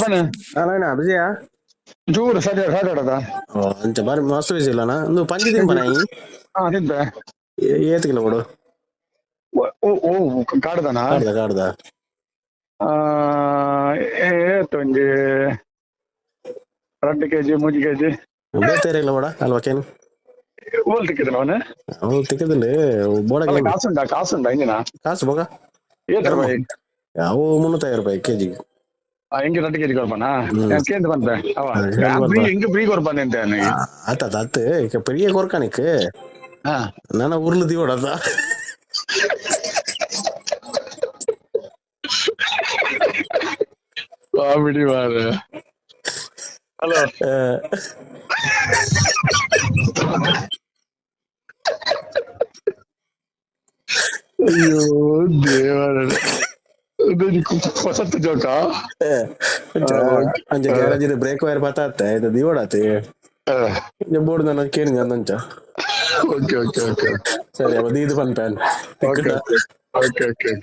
ಪನೆ. ಅಲ್ಲ ಬಿಜಿಯಾ? ಚೂರು ಸರಿ ಸಾಕಾಡದ. ಓ ಅಂಚ ಬಾರಿ ಮಸ್ತ್ ಬಿಸಿ ಇಲ್ಲನಾ? ಒಂದು ಪಂಜಿ ತಿನ್ಪನ? ಹಾ, ತಿಂತೆ. ಏತ್ ಕಿಲೋ ಕೊಡು? ಓ ಓ, ಕಾಡ್ದನಾ? ಕಾಡ್ದ ಕಾಡ್ದ. ಏತ್, ಒಂಜಿ 2 ಕೆಜಿ, 3 ಕೆಜಿ. ಬೇತೆ ಇಲ್ಲ ಬೋಡ ಅಲ್ವಾ ಕೇನು? ಓಲ್ ತಿಕ್ಕಿದ ಅವನು? ಅವ್ನು ತಿಕ್ಕದಿಲ್ಲ ಬೋಡ. ಅಲ್ಲ, ಕಾಸುಂಡ ಕಾಸುಂಡ ಇಂಜಿನ? ಕಾಸು ಬೋಗ. ಏತ್ ರೂಪಾಯಿ? ಅವು 350 ರೂಪಾಯಿ ಕೆಜಿ. ಎಂಗೆ 2 ಕೆಜಿ ಕೊಡ್ಪನಾ? ಹ್ಮ್. ಕೇಂದ್ರ ಬಂತೆ ಅವ. ಕೇಂದ್ ಫ್ರೀ ಬರ್ಪ. ಎಂಗೆ ಫ್ರೀ ಕೊಡ್ಪಾನೆ ಅಂತ ನನಗೆ. ಆತ ಅತ್ ಈಗ ಪೆರಿಯ ಕೊರ್ಕಾನಿಕ್. ಹಾ. ನನ್ನ ಉರ್ಲು ದಿವಡದ. ಕಾಮಿಡಿ ಮಾರ್ರೆ. ಹಲೋ. ಅಯ್ಯೋ ದೇವರೇ, ಹೊಸತ್ತು ಜೋಕಾ. ಅಂಚ ಗ್ಯಾರೇಜ್ ಬ್ರೇಕ್ ವೈರ್ ಬತ್ತಾತ್ತೆ, ಇದು ದಿವಡಾತಿ ಬೋರ್ಡ್ ನನ್ನ ಕೇಳಿದ ಅಂಚ. ಓಕೆ ಓಕೆ ಓಕೆ ಸರಿ, ಅವ ದೀದು ಪನ್ಪೇನ್. Okay okay okay okay.